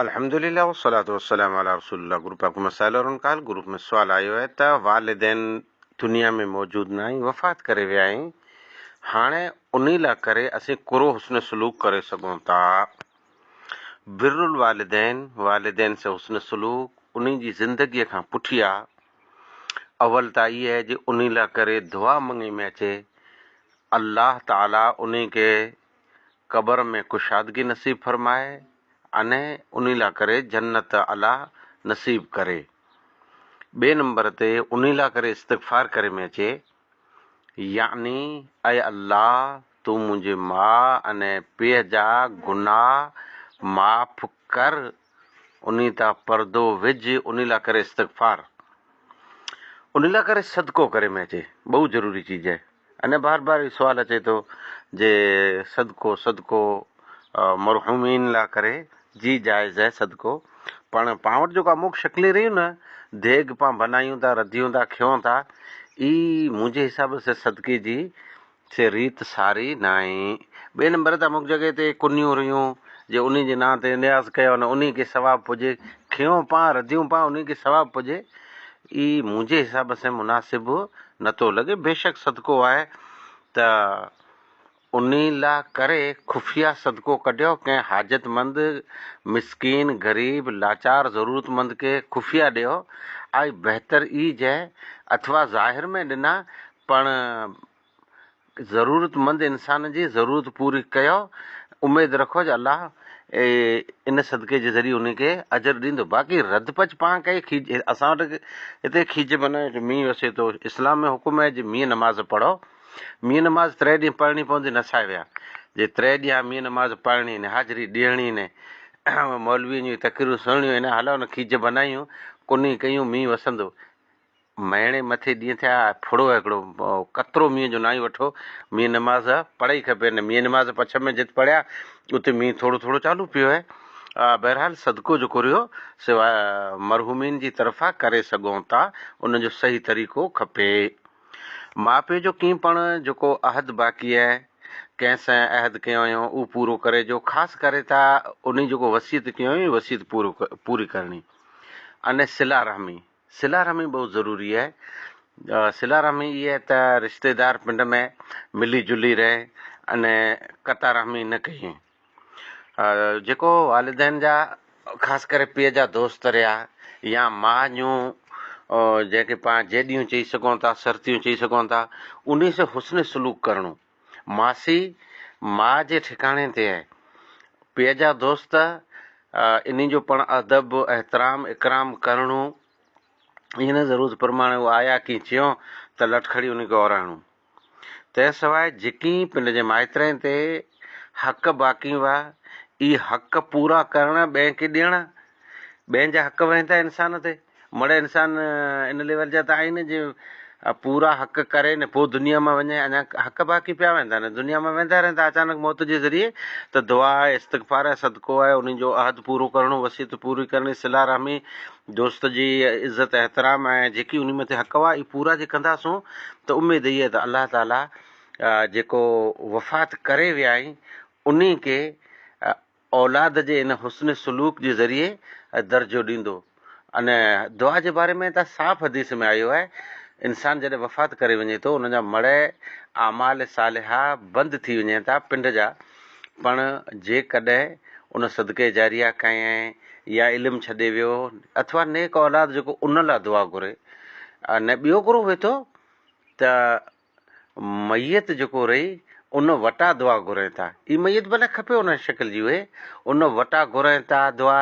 الحمدلله والصلوة والسلام علي رسول الله گروپ آپ مسائل اور ان کا حل گروپ ۾ سوال آيو آهي ته والدين دنيا ۾ موجود نه آهن وفات ڪري ويا آهن هاڻي انهي لا ڪري اسين ڪرو حسن سلوڪ ڪري سگهون ٿا بر الوالدين والدين سي حسن سلوڪ انهي جي زندگي کان پٺيا اول ته اي آهي جي انهي لا ڪري دعا مڱي ۾ اچي الله تعالي انهي کي قبر ۾ ڪشادگي نصيب فرمائي ۽ انهي لا ڪري جنت اعليٰ نصيب ڪري. ٻئي نمبر تي انهي لا ڪري استغفار ڪري ۾ اچي يعني اي الله تون منهنجي ماء ۽ پيء جا گناھ معاف ڪر انهي تان پردو وجھ انهي لا ڪري استغفار انهي لا ڪري صدقو ڪري ۾ اچي بهت ضروري چيز آهي. اڃا بار بار اهو سوال اچي ٿو جي صدقو صدقو مرحومين لا ڪري جي جائز آهي صدقو پڻ پان وٽ جيڪو اموڪ شڪلي رهيون نه ديگ پان بنايون ٿا رڌيون ٿا کيون ٿا اي منهنجي حساب سي صدقي جي سي ريت ساري ناهي ٻئي نمبر تي اموڪ جڳهه تي ڪنيون رهيون جي انهي جي نانء تي نياز ڪيو نه انهي کي ثواب پڄي کيون پان رڌيون پان انهي کي ثواب پڄي اي منهنجي حساب سين مناسب نٿو لڳي. بيشڪ صدقو آهي ته انهي لا ڪري خفيه صدقو ڪڍيو، ڪنهن حاجتمند، مسڪين، غريب، لاچار، ضرورتمند کي خفيه ڏيو، آئي بهتر اي جنهن اٿوا ظاهر ۾ ڏنا پڻ ضرورت مند انسان جي ضرورت پوري ڪيو اميد رکو جو الله ان صدقي جي ذريعي ان کي اجر ڏيندو باقي رڌ پچ پاڻ ڪئي کيج اسان وٽ هتي کيج بنايو جو مينهن وسي ٿو اسلام ۾ حڪم آهي جي مينهن نماز پڙهو مينهن نماز ٽي ڏينهن پڙهڻي پوندي نسائي ويا جي ٽي ڏينهن مينهن نماز پڙهڻي نه حاضري ڏيڻي نه مولوي جون تقريرون سڻڻيون آهن هلو نه کيج بنايون ڪني ڪيون مينهن وسندو مهيني مٿي ڏينهن ٿيا، ڦڙو هڪڙو قطرو مينهن جو ناهي وٺو، مينهن نماز پڙهئي کپي نه، مينهن نماز پڇ ۾ جت پڙهيا، اتي مينهن ٿورو ٿورو چالو پيو آهي. بهرحال صدقو جيڪو رهيو سو مرحومين جي طرفان ڪري سگهون ٿا، ان جو صحيح طريقو کپي. ماء پيء جو ڪين پڻ جيڪو عهد باقي آهي، ڪنهن سان عهد ڪيو آهيون، اهو پورو ڪري جو، خاص ڪري ته انهي جيڪو وصيت ڪيو آهي، وصيت پوري ڪرڻي. اني صله رحمي، صله رحمي بهت ضروري آهي. صله رحمي اها آهي ته رشتيدار پنڊ ۾ ملي جلي رهي ۽ قطع رحمي نه ڪئي. جيڪو والدين جا خاص ڪري پيء جا دوست رهيا يا ماء جون جنهن کي پاڻ جيڏيون چئي سگهون ٿا سرتيون چئي سگهون ٿا انهي سان حسن سلوڪ ڪرڻو. ماسي ماء جي ٺڪاڻي تي آهي. پيء جا دوست انهي جو پڻ ادب، احترام، اڪرام ڪرڻو، ائين نه ضرورت پرماڻي هو آيا ڪي چيو ته لٺ کڻي انهي کي اورائڻو. تنهن سواء جيڪي پنڊ جي مائترين تي حق باقي هئا، اهي حق پورا ڪرڻ ٻين کي ڏيڻ، ٻين جا حق وهن ٿا انسان تي. مڙئي انسان ان ليول جا ته آهن جي پورا حق ڪري نه پوء دنيا مان وڃي اڃا حق باقي پيا ويندا نه دنيا مان ويندا رهن ٿا اچانڪ موت جي ذريعي ته دعا آهي استغفار آهي صدقو آهي انهن جو عهد پورو ڪرڻو وصيت پوري ڪرڻي صله رحمي دوست جي عزت احترام ۽ جيڪي انهي مٿي حق هئا اهي پورا جي ڪنداسون ته اميد هي ته الله تعالي جيڪو وفات ڪري ويا آهن انهي کي اولاد جي ان حسن سلوڪ جي ذريعي درجو ڏيندو. ان دعا جي باري ۾ ته صاف حديث ۾ آيو آهي، انسان جڏهن وفات ڪري وڃي ٿو ان جا مڙئي اعمال صالحه بند ٿي وڃن ٿا پنڊ جا پڻ جيڪڏهن ان صدقي جاريه ڪيائين يا علم ڇڏي ويو اٿوا نيڪ اولاد جيڪو ان لاء دعا گهري ۽ ٻيو گروه هئي ٿو ته ميت جيڪو رهي ان وٽا دعا گهرين ٿا. هي ميت ڀلي کپي ان شڪل جي هئي، ان وٽا گهرين ٿا دعا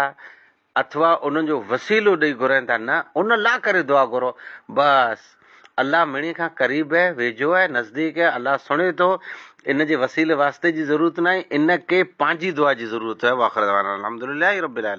اٿوا ان جو وسيلو ڏئي گهرين ٿا نه ان لا ڪري دعا گهرو بس الله مڙني کان قريب هي ويجهو هي نزديڪ هي الله سڻي ٿو ان جي وسيلي واسطي جي ضرورت ناهي ان کي پنهنجي دعا جي ضرورت هي واخر دعوانا الحمدلله رب العالمين.